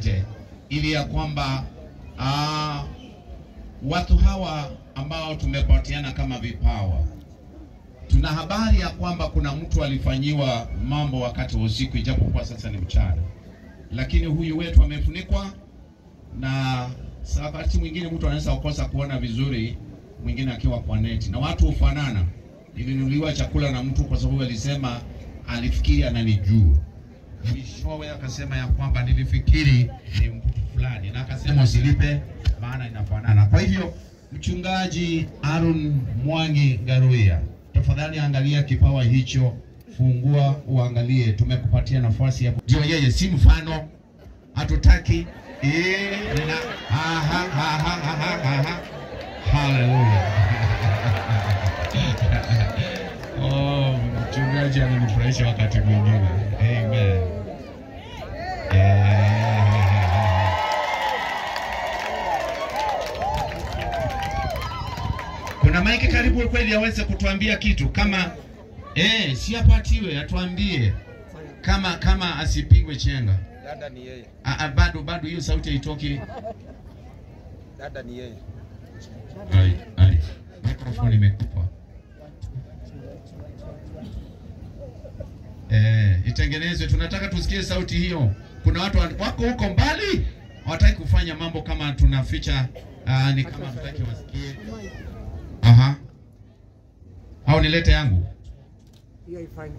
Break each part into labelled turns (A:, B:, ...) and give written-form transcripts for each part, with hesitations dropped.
A: Asante. Ili ya kwamba watu hawa ambao tumepatiana kama vipawa, tuna habari ya kwamba kuna mtu alifanyiwa mambo wakati wa usiku, ijapokuwa sasa ni mchana, lakini huyu wetu amefunikwa. Na wakati mwingine mtu anaweza kukosa kuona vizuri, mwingine akiwa kwa neti, na watu hufanana. Nilinunuliwa chakula na mtu kwa sababu alisema alifikiri ananijua, mwishowe akasema ya kwamba nilifikiri ni mtu fulani, na akasema usilipe maana inafanana. Kwa hivyo Mchungaji Aaron Mwangi Ngaruiya, tafadhali angalia kipawa hicho, fungua uangalie, tumekupatia nafasi ya ndio yeye, si mfano, hatutaki aha aha aha aha. Hallelujah. Oh, mchungaji ananifurahisha wakati mwingine. Amen. Kuna Mike karibu kweli aweze kutuambia kitu kama si apatiwe, atuambie kama asipigwe chenga.
B: Dada ni yeye.
A: Bado hiyo sauti haitoki.
B: Dada ni yeye.
A: Ai. Microphone imekufa. Itengenezwe, tunataka tusikie sauti hiyo. Kuna watu wako huko mbali hawataki kufanya mambo kama tunaficha, ni kama hatutaki wasikie. Aha. Au nilete yangu?
C: Hiyo ifanye.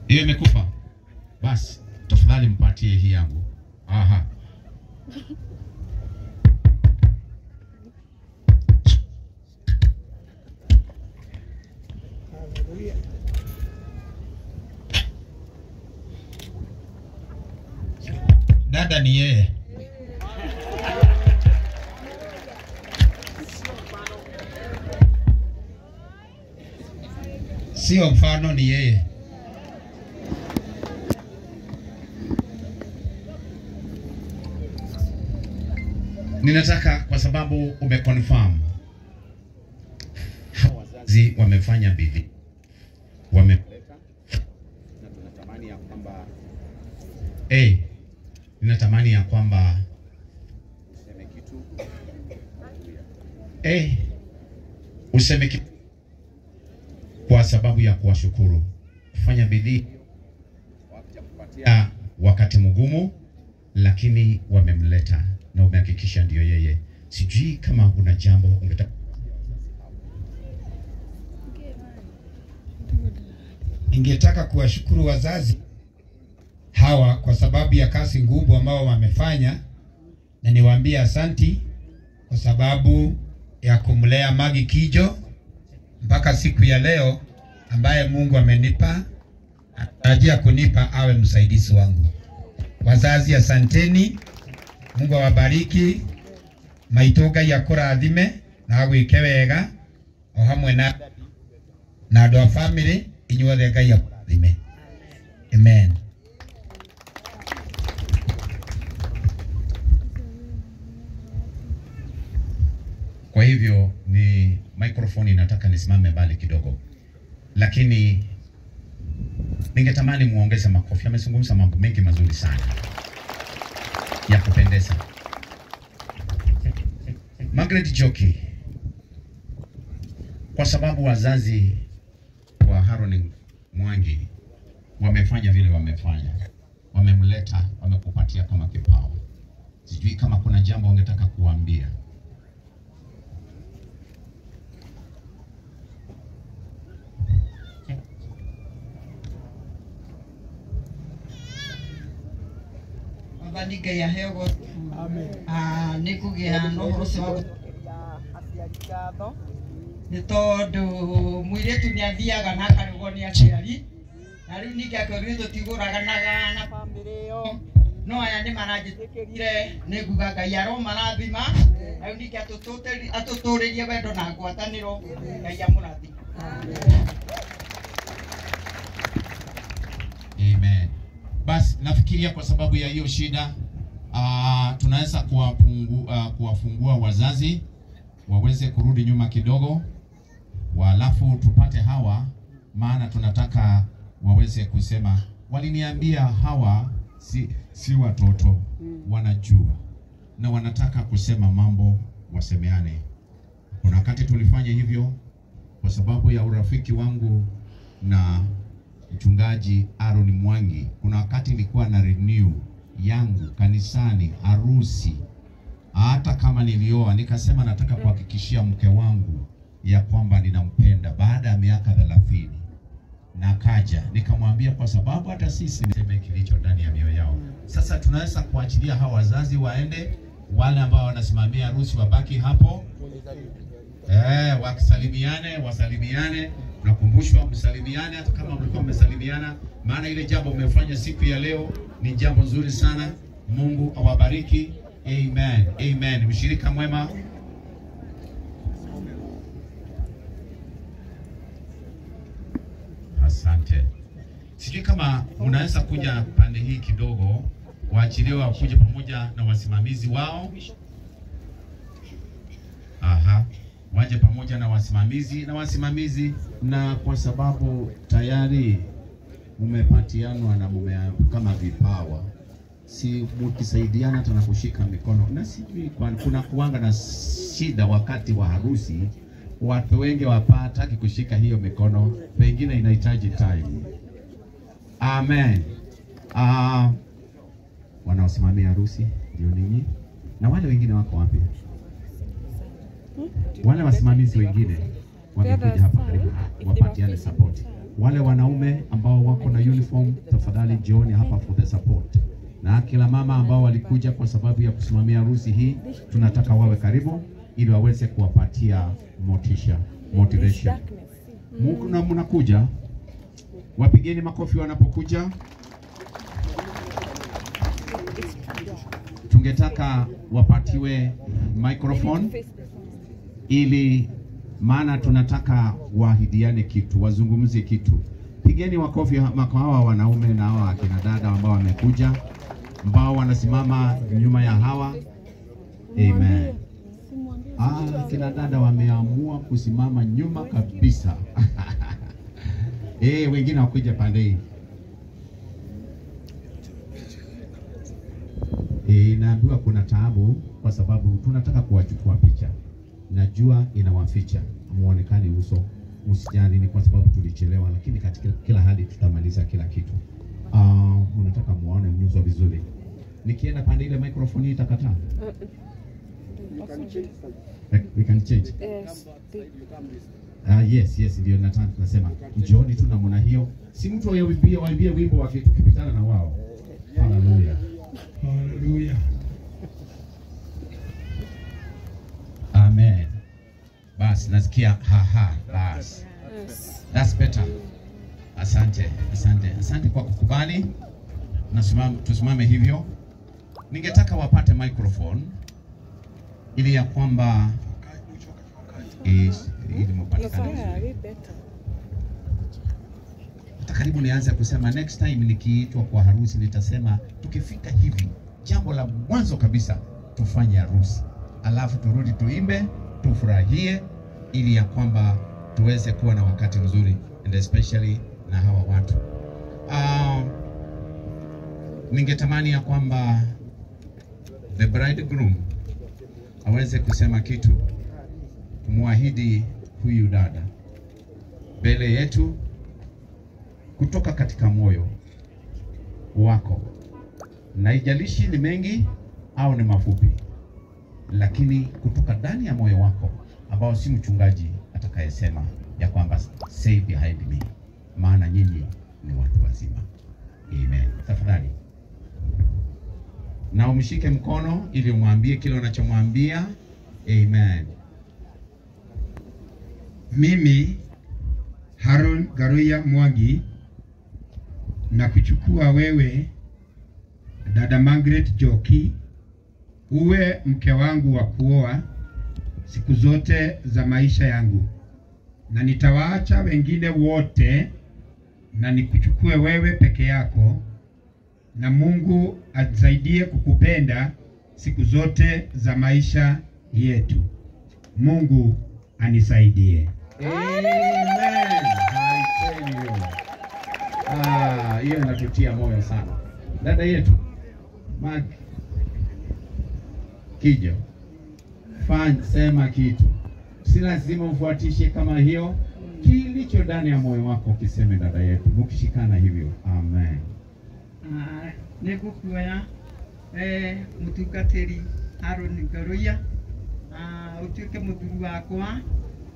A: Hiyo imekufa. Basi tafadhali mpatie hii yangu. Aha.
B: Dada ni yeye. Sio mfano, ni yeye.
A: Ninataka kwa sababu umeconfirm hawa wazazi wamefanya bidii, wameleta, na tunatamani ya kwamba ninatamani ya kwamba useme kitu. Useme kitu kwa sababu ya kuwashukuru kufanya bidii, wakupatia wakati mgumu, lakini wamemleta na umehakikisha ndio yeye. Sijui kama una jambo ungetaka.
B: Ningetaka kuwashukuru wazazi hawa kwa sababu ya kazi ngumu ambao wamefanya, na niwaambie asanti kwa sababu ya kumlea Maggie Kijo mpaka siku ya leo ambaye Mungu amenipa, anatarajia kunipa awe msaidizi wangu. Wazazi asanteni, Mungu awabariki, maitũ Ngai akũrathime na agwĩke wega o hamwe na andũ a family inyuothe Ngai akũrathime. Amen.
A: Kwa hivyo ni microphone inataka nisimame mbali kidogo, lakini ningetamani muongeze makofi. Amezungumza mambo mengi mazuri sana ya kupendeza. Margaret Njoki, kwa sababu wazazi wa Aaron Mwangi wamefanya vile wamefanya, wamemleta, wamekupatia kama kipawa, sijui kama kuna jambo wangetaka kuambia.
D: Mwathani Ngai aheo. Amen. Nĩ kũgĩa na ũhoro ũcio wa
C: aciari ngatho
D: nĩ tondũ mũirĩtu nĩ athiaga na akarugwo nĩ aciari, na rĩu ningĩ akĩũrio tũtigũraganaga na bamĩrĩ ĩyo, no aya nĩ maranjĩtĩkĩrire, nĩ nguga Ngai aromarathima, na rĩu ningĩ atũtũrĩrie wendo na ngwatanĩro, Ngai amũrathime.
A: Amen. Basi nafikiria kwa sababu ya hiyo shida tunaweza kuwafungua wazazi waweze kurudi nyuma kidogo, walafu tupate hawa, maana tunataka waweze kusema. Waliniambia hawa Si watoto, wanajua na wanataka kusema mambo, wasemeane. Kuna wakati tulifanya hivyo kwa sababu ya urafiki wangu na mchungaji Aaron Mwangi. Kuna wakati nilikuwa na renew yangu kanisani, harusi, hata kama nilioa, nikasema nataka kuhakikishia mke wangu ya kwamba ninampenda baada ya miaka 30. Na kaja nikamwambia, kwa sababu hata sisi niseme kilicho ndani ya mioyo yao. Sasa tunaweza kuachilia hawa wazazi waende, wale ambao wanasimamia harusi wabaki hapo. Wakisalimiane, wasalimiane. Nakumbushwa msalimiane hata kama mlikuwa mmesalimiana, maana ile jambo mmefanya siku ya leo ni jambo nzuri sana. Mungu awabariki. Amen. Amen. Mshirika mwema. Asante. Sijui kama mnaweza kuja pande hii kidogo, waachiliwe wakuje pamoja na wasimamizi wao. Aha. Waje pamoja na wasimamizi na kwa sababu tayari mmepatianwa na mume kama vipawa, si mkisaidiana hata na kushika mikono. Na sijui kuna kuanga na shida wakati wa harusi, watu wengi wapataki kushika hiyo mikono, pengine inahitaji time. Amen. Wanaosimamia harusi ndio ninyi, na wale wengine wako wapi? Wale wasimamizi wengine wamekuja hapa karibu wapatiane support. Wale wanaume ambao wako na uniform, tafadhali jioni hapa for the support. Na kila mama ambao walikuja kwa sababu ya kusimamia harusi hii, tunataka wawe karibu ili waweze kuwapatia motisha, motivation. Mnakuja, wapigeni makofi wanapokuja. Tungetaka wapatiwe microphone ili, maana tunataka waahidiane kitu, wazungumzie kitu. Pigeni makofi hawa wanaume na hawa akina dada ambao wamekuja, ambao wanasimama nyuma ya hawa. Amen. Kina dada wameamua kusimama nyuma kabisa. Wengine wakuja pande hii. Naambiwa kuna taabu kwa sababu tunataka kuwachukua picha. Najua inawaficha, muonekane uso, usijali, ni kwa sababu tulichelewa, lakini katika kila hali tutamaliza kila kitu. Unataka muone nyuso vizuri. Nikienda pande ile microphone itakataa. We can change. Yes, yes, ndio nasema. Njooni tu namna hiyo. Si mtu waibie wimbo wakipitana na wao. Hallelujah.
E: Hallelujah.
A: Amen. Bas, nasikia haha, bas. That's better. Asante, asante. Asante kwa kukubali. Tusimame hivyo. Ningetaka wapate microphone ili ya kwamba ili mpatikane vizuri. Hata karibu nianze kusema next time nikiitwa kwa harusi nitasema tukifika hivi, jambo la mwanzo kabisa tufanye harusi, alafu turudi tuimbe, tufurahie, ili ya kwamba tuweze kuwa na wakati mzuri, and especially na hawa watu. Ningetamani ya kwamba the bridegroom aweze kusema kitu, kumwahidi huyu dada mbele yetu kutoka katika moyo wako, na haijalishi ni mengi au ni mafupi, lakini kutoka ndani ya moyo wako, ambao si mchungaji atakayesema ya kwamba say behind me, maana nyinyi ni watu wazima. Amen. Tafadhali na umshike mkono ili umwambie kile unachomwambia. Amen.
B: Mimi Haron Garuya Mwangi na kuchukua wewe dada Margaret Joki uwe mke wangu wa kuoa siku zote za maisha yangu, na nitawaacha wengine wote na nikuchukue wewe peke yako, na Mungu atusaidie kukupenda siku zote za maisha yetu. Mungu anisaidie.
A: Amen. I tell you. Hiyo inatutia moyo sana. Dada yetu Mark Kijo, fanya sema kitu, si lazima ufuatishe kama hiyo. Kilicho ndani ya moyo wako kiseme, dada yetu, mukishikana hivyo. Amen.
D: Nĩngũkuoya mũtungatĩri Aaron Ngaruiya ũtuĩke mũthuri wakwa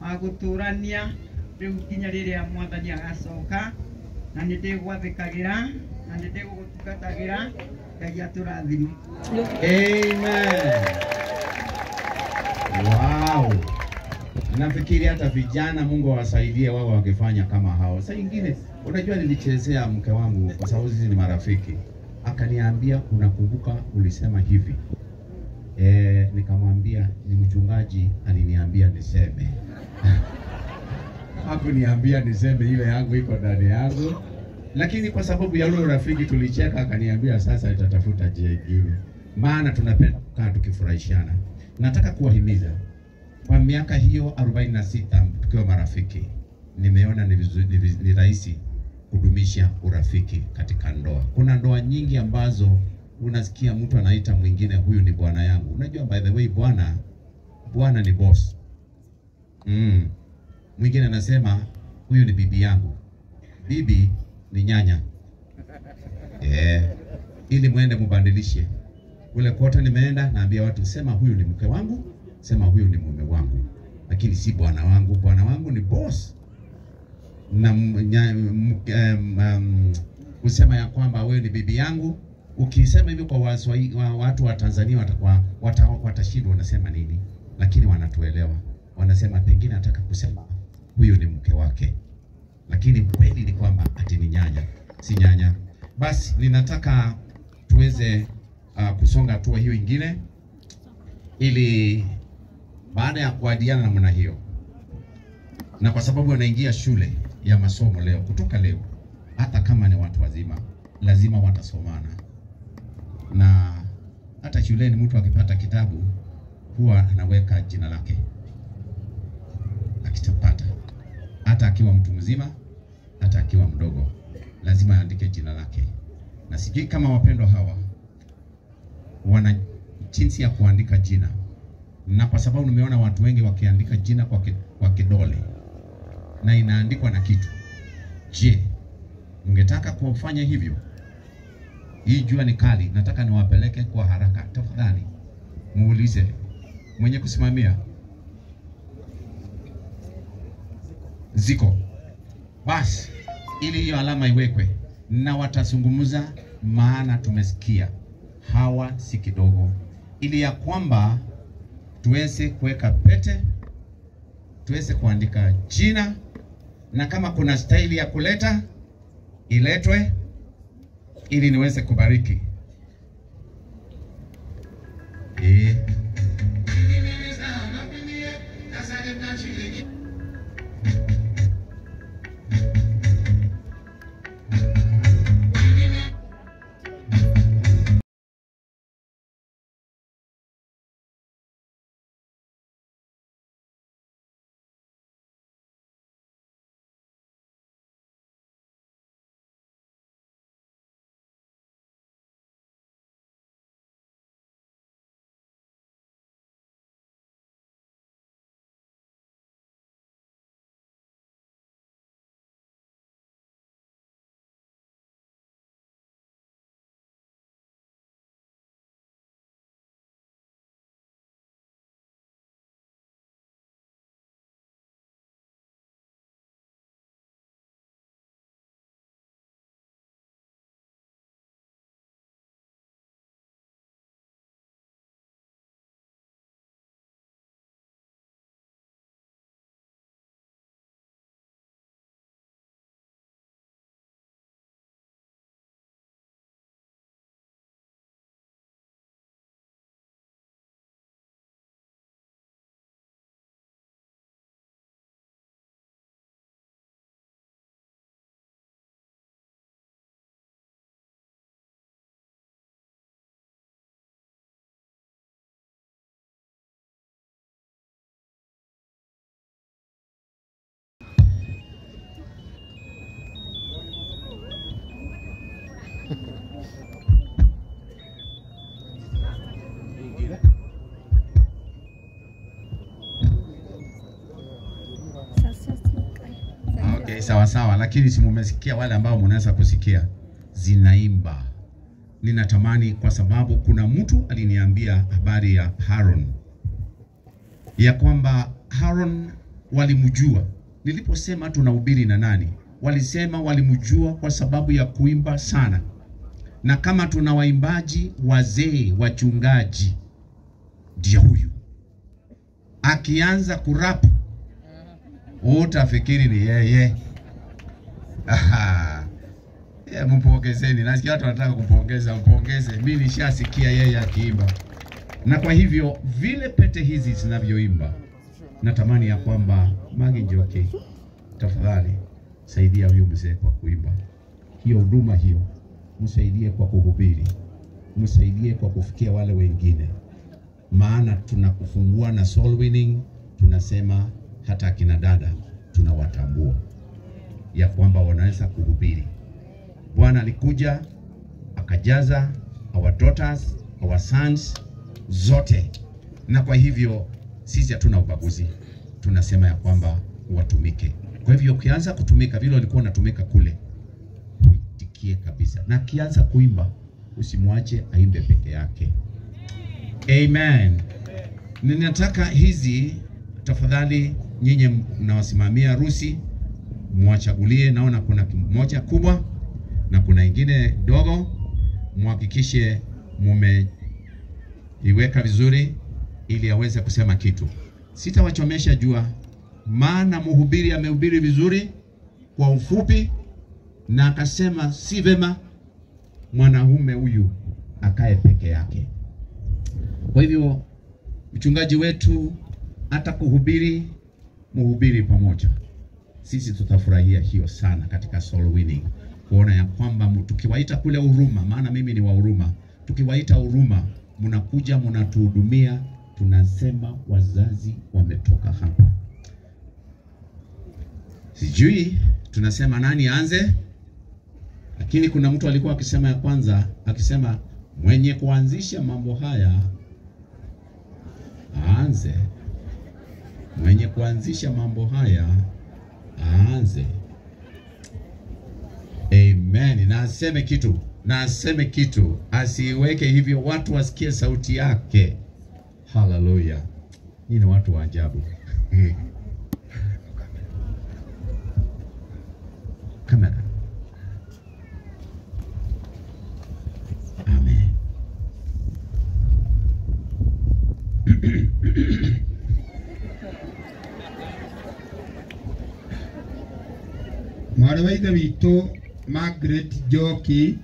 D: wa gũtũrania rĩu nginya rĩrĩa mwathani agacoka, na nĩ ndĩgwathĩkagĩra na nĩ ndĩgũgũtungatagĩra. Ngai atũrathime.
A: Amen. Wow. Nafikiri hata vijana Mungu awasaidie wao wangefanya kama hao. Saa ingine unajua, nilichezea mke wangu kwa sababu sisi ni marafiki. Akaniambia, unakumbuka ulisema hivi? Nikamwambia ni mchungaji aliniambia niseme. Hakuniambia niseme, ile yangu iko ndani yangu. Lakini kwa sababu ya ule urafiki tulicheka, akaniambia sasa nitatafuta njia nyingine. Maana tunapenda kukaa tukifurahishana. Nataka kuwahimiza kwa miaka hiyo 46 tukiwa marafiki, nimeona ni rahisi kudumisha urafiki katika ndoa. Kuna ndoa nyingi ambazo unasikia mtu anaita mwingine huyu ni bwana yangu. Unajua, by the way, bwana ni boss. Mwingine anasema huyu ni bibi yangu. Bibi ni nyanya. Ili muende mubadilishe. Ule kote nimeenda naambia watu, sema huyu ni mke wangu, sema huyu ni mume wangu, lakini si bwana wangu. Bwana wangu ni boss. Na kusema ya kwamba wewe ni bibi yangu, ukisema hivyo kwa watu wa Tanzania watashindwa wanasema nini, lakini wanatuelewa. Wanasema pengine anataka kusema huyu ni mke wake, lakini kweli ni kwamba ati ni nyanya, si nyanya. Basi ninataka tuweze kusonga hatua hiyo ingine, ili baada ya kuadiana namna hiyo, na kwa sababu wanaingia shule ya masomo leo, kutoka leo, hata kama ni watu wazima lazima watasomana. Na hata shuleni mtu akipata kitabu huwa anaweka jina lake akitapata, hata akiwa mtu mzima, hata akiwa mdogo, lazima aandike jina lake. Na sijui kama wapendwa hawa wana jinsi ya kuandika jina, na kwa sababu nimeona watu wengi wakiandika jina kwa kidole na inaandikwa na kitu. Je, mngetaka kufanya hivyo? Hii jua ni kali, nataka niwapeleke kwa haraka. Tafadhali muulize mwenye kusimamia. Ziko. Basi ili hiyo alama iwekwe na watazungumza, maana tumesikia hawa si kidogo, ili ya kwamba tuweze kuweka pete, tuweze kuandika jina, na kama kuna staili ya kuleta iletwe ili niweze kubariki. Ni sawa sawa, lakini si mumesikia wale ambao mnaweza kusikia zinaimba. Ninatamani kwa sababu kuna mtu aliniambia habari ya Haron, ya kwamba Haron walimjua. Niliposema tunahubiri na nani, walisema walimjua kwa sababu ya kuimba sana. Na kama tuna waimbaji wazee, wachungaji, ndio huyu. Akianza kurap utafikiri ni yeye. Aha. Mpongezeni. Nasikia watu wanataka kupongeza, mpongeze. Mimi nishasikia yeye akiimba. Na kwa hivyo vile pete hizi zinavyoimba, natamani ya kwamba Maggie Njoki, tafadhali saidia huyu mzee kwa kuimba. Hiyo huduma hiyo, msaidie kwa kuhubiri, msaidie kwa kufikia wale wengine. Maana tunakufungua na soul winning, tunasema hata akina dada tunawatambua ya kwamba wanaweza kuhubiri. Bwana alikuja akajaza our daughters, our sons zote. Na kwa hivyo sisi hatuna ubaguzi, tunasema ya kwamba watumike. Kwa hivyo ukianza kutumika vile walikuwa wanatumika kule, uitikie kabisa. Na akianza kuimba usimwache aimbe peke yake. Amen. Ninataka hizi tafadhali, nyinyi mnawasimamia harusi mwachagulie. Naona kuna moja kubwa na kuna ingine dogo, muhakikishe mumeiweka vizuri ili aweze kusema kitu. Sitawachomesha jua, maana mhubiri amehubiri vizuri kwa ufupi, na akasema si vema mwanaume huyu akae peke yake. Kwa hivyo mchungaji wetu hata kuhubiri, muhubiri pamoja. Sisi tutafurahia hiyo sana katika soul winning, kuona ya kwamba tukiwaita kule Huruma, maana mimi ni wa Huruma, tukiwaita Huruma mnakuja mnatuhudumia, tunasema wazazi wametoka hapa. Sijui tunasema nani aanze, lakini kuna mtu alikuwa akisema ya kwanza, akisema mwenye kuanzisha mambo haya aanze, mwenye kuanzisha mambo haya aanze. Amen. Na aseme kitu, na aseme kitu, asiweke hivyo watu wasikie sauti yake. Hallelujah. Ni watu wa ajabu. Kamera. Amen.
B: Mwarĩ wa ithe witũ Margaret Njoki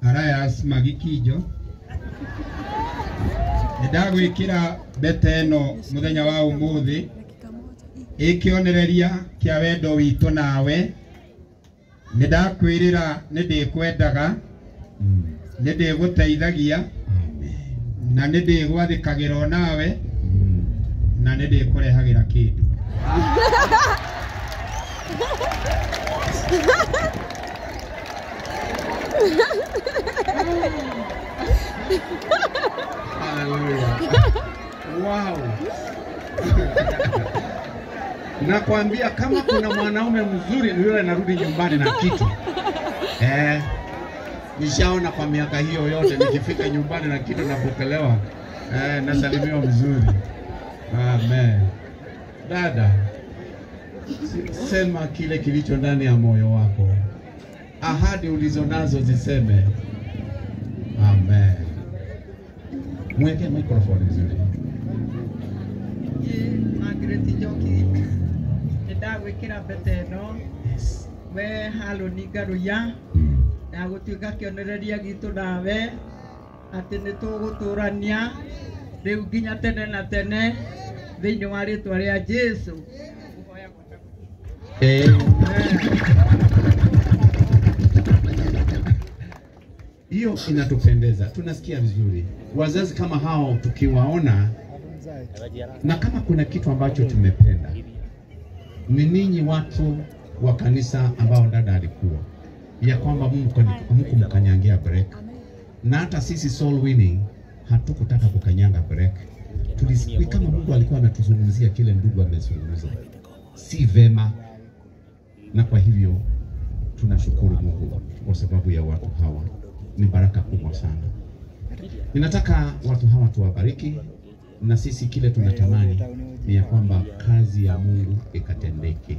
B: Arias Magikinjo, nĩndagwĩkĩra mbete ĩno mũthenya wa ũmũthĩ ĩkĩonereria kĩa wendo witũ nawe. Nĩndakwĩrĩra nĩndĩkwendaga, nĩndĩgũteithagia, na nĩndĩgwathĩkagĩra onawe, na nĩndĩkũrehagĩra kĩndũ.
A: Hallelujah. Wow. Nakwambia kama kuna mwanaume mzuri ni yule anarudi nyumbani na kitu. Nishaona kwa miaka hiyo yote nikifika nyumbani na kitu napokelewa. Nasalimiwa mzuri. Amen. Dada, sema kile kilicho ndani ya moyo wako. Ahadi ulizonazo ziseme. Amen. Mweke microphone vizuri.
D: Margaret Njoki, nĩndagwĩkĩra mbete ĩno we Harũni Ngaruiya, na gũtuĩka kĩonereria gitũ nawe atĩ nĩtũgũtũrania rĩu nginya tene na tene thĩinĩ wa rĩtwa rĩa Jesũ.
A: Hiyo inatupendeza, tunasikia vizuri. Wazazi kama hao tukiwaona, na kama kuna kitu ambacho tumependa ni ninyi watu wa kanisa ambao dada alikuwa, ya kwamba Mungu mkanyangia break. Na hata sisi soul winning hatukutaka kukanyanga break. Tulisikia kama Mungu alikuwa anatuzungumzia kile ndugu amezungumza. Si vema Na kwa hivyo tunashukuru Mungu kwa sababu ya watu hawa, ni baraka kubwa sana. Ninataka watu hawa tuwabariki, na sisi kile tunatamani ni ya kwamba kazi ya Mungu ikatendeke.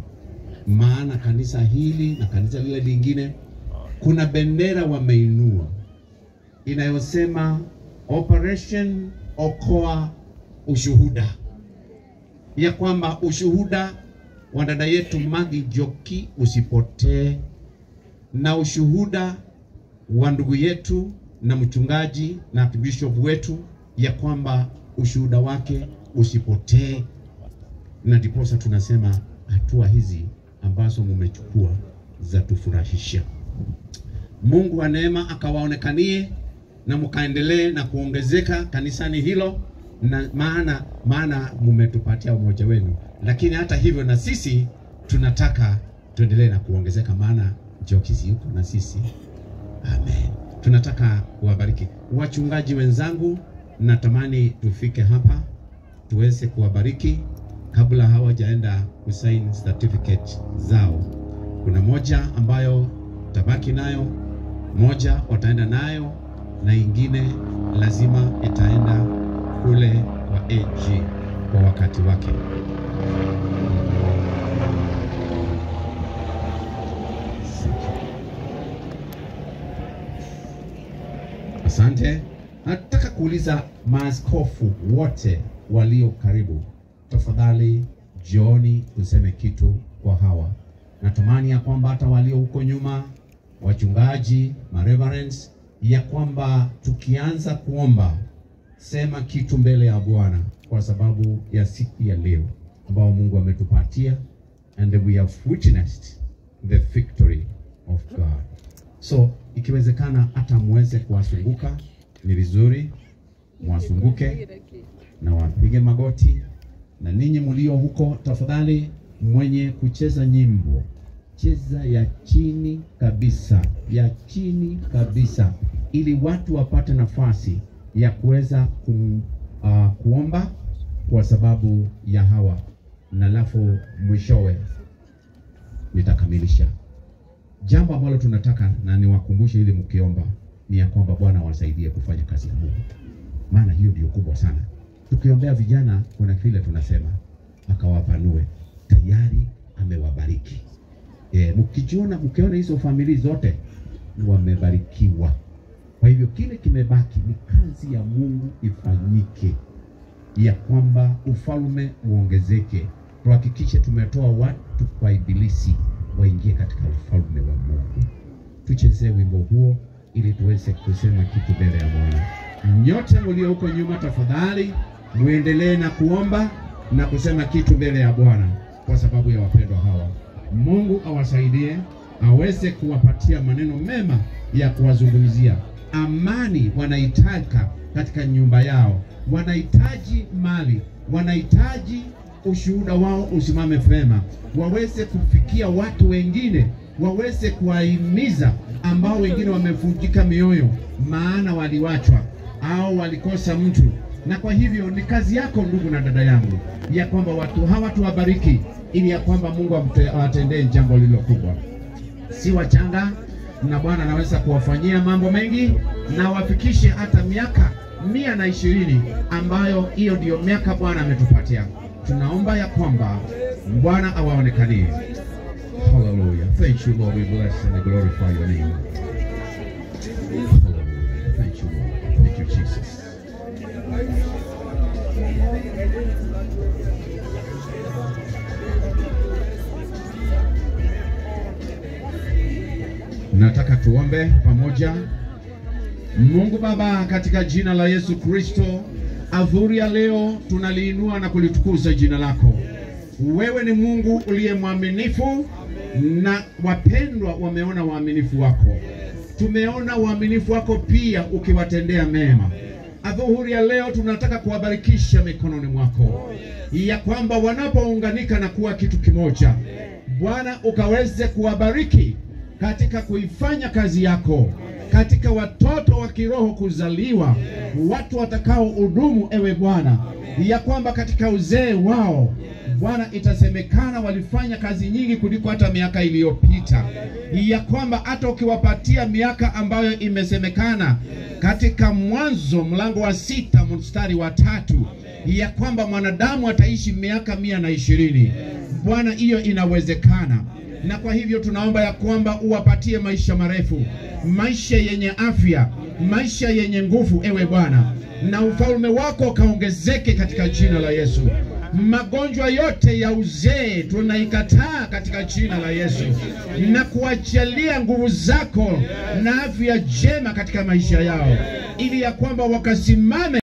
A: Maana kanisa hili na kanisa lile lingine, kuna bendera wameinua inayosema Operation Okoa Ushuhuda, ya kwamba ushuhuda wa dada yetu Maggie Njoki usipotee, na ushuhuda wa ndugu yetu na mchungaji na bishop wetu, ya kwamba ushuhuda wake usipotee. Na ndiposa tunasema hatua hizi ambazo mmechukua za tufurahisha. Mungu wa neema akawaonekanie na mkaendelee na kuongezeka kanisani hilo, na maana mmetupatia umoja wenu. Lakini hata hivyo na sisi tunataka tuendelee na kuongezeka, maana Njoki yuko na sisi. Amen. Tunataka kuwabariki wachungaji wenzangu, natamani tufike hapa tuweze kuwabariki kabla hawajaenda kusign certificate zao. Kuna moja ambayo tabaki nayo, moja wataenda nayo, na ingine lazima itaenda kule kwa AG kwa wakati wake. Asante. Nataka kuuliza maaskofu wote walio karibu, tafadhali jioni tuseme kitu kwa hawa. Natamani ya kwamba hata walio huko nyuma, wachungaji, mareverends, ya kwamba tukianza kuomba, sema kitu mbele ya Bwana kwa sababu ya siku ya leo ambao Mungu ametupatia, and we have witnessed the victory of God. So ikiwezekana hata muweze kuwasunguka, ni vizuri mwasunguke na wapige magoti. Na ninyi mlio huko, tafadhali mwenye kucheza nyimbo, cheza ya chini kabisa, ya chini kabisa, ili watu wapate nafasi ya kuweza kuomba kwa sababu ya hawa, na alafu mwishowe nitakamilisha. Jambo ambalo tunataka na niwakumbushe ili mkiomba ni ya kwamba Bwana awasaidie kufanya kazi ya Mungu, maana hiyo ndio kubwa sana. Tukiombea vijana, kuna kile tunasema akawapanue, tayari amewabariki. Mkijiona, mkiona hizo familia zote wamebarikiwa. Kwa hivyo kile kimebaki ni kazi ya Mungu ifanyike, ya kwamba ufalme uongezeke. Tuhakikishe tumetoa watu kwa ibilisi waingie katika ufalme wa Mungu. Tuchezee wimbo huo ili tuweze kusema kitu mbele ya Bwana. Nyote mlio huko nyuma, tafadhali muendelee na kuomba na kusema kitu mbele ya Bwana kwa sababu ya wapendwa hawa. Mungu awasaidie, aweze kuwapatia maneno mema ya kuwazungumzia. Amani wanaitaka katika nyumba yao, wanahitaji mali, wanahitaji ushuhuda wao usimame vema, waweze kufikia watu wengine, waweze kuwahimiza ambao wengine wamevunjika mioyo, maana waliwachwa au walikosa mtu. Na kwa hivyo ni kazi yako ndugu na dada yangu, ya kwamba watu hawa tuwabariki, ili ya kwamba Mungu awatendee jambo lililo kubwa. Si wachanga, na Bwana anaweza kuwafanyia mambo mengi na wafikishe hata miaka 120 ambayo hiyo ndiyo miaka Bwana ametupatia. Tunaomba ya kwamba Bwana awaonekanie. Hallelujah. Thank you Lord, we bless and glorify your name. Hallelujah. Thank you Lord. Thank you Jesus. Nataka tuombe pamoja. Mungu Baba, katika jina la Yesu Kristo, adhuhuri ya leo tunaliinua na kulitukuza jina lako. Wewe ni Mungu uliye mwaminifu, na wapendwa wameona uaminifu wako. Tumeona uaminifu wako pia ukiwatendea mema. Adhuhuri ya leo tunataka kuwabarikisha mikononi mwako, ya kwamba wanapounganika na kuwa kitu kimoja, Bwana ukaweze kuwabariki katika kuifanya kazi yako, katika watoto wa kiroho kuzaliwa, watu watakao hudumu, ewe Bwana, ya kwamba katika uzee wao Bwana itasemekana walifanya kazi nyingi kuliko hata miaka iliyopita, ya kwamba hata ukiwapatia miaka ambayo imesemekana katika Mwanzo mlango wa 6 mstari wa 3 ya kwamba mwanadamu ataishi miaka 120. Bwana, hiyo inawezekana. Na kwa hivyo tunaomba ya kwamba uwapatie maisha marefu, maisha yenye afya, maisha yenye nguvu, ewe Bwana, na ufalme wako kaongezeke katika jina la Yesu. Magonjwa yote ya uzee tunaikataa katika jina la Yesu, na kuachilia nguvu zako na afya njema katika maisha yao, ili ya kwamba wakasimame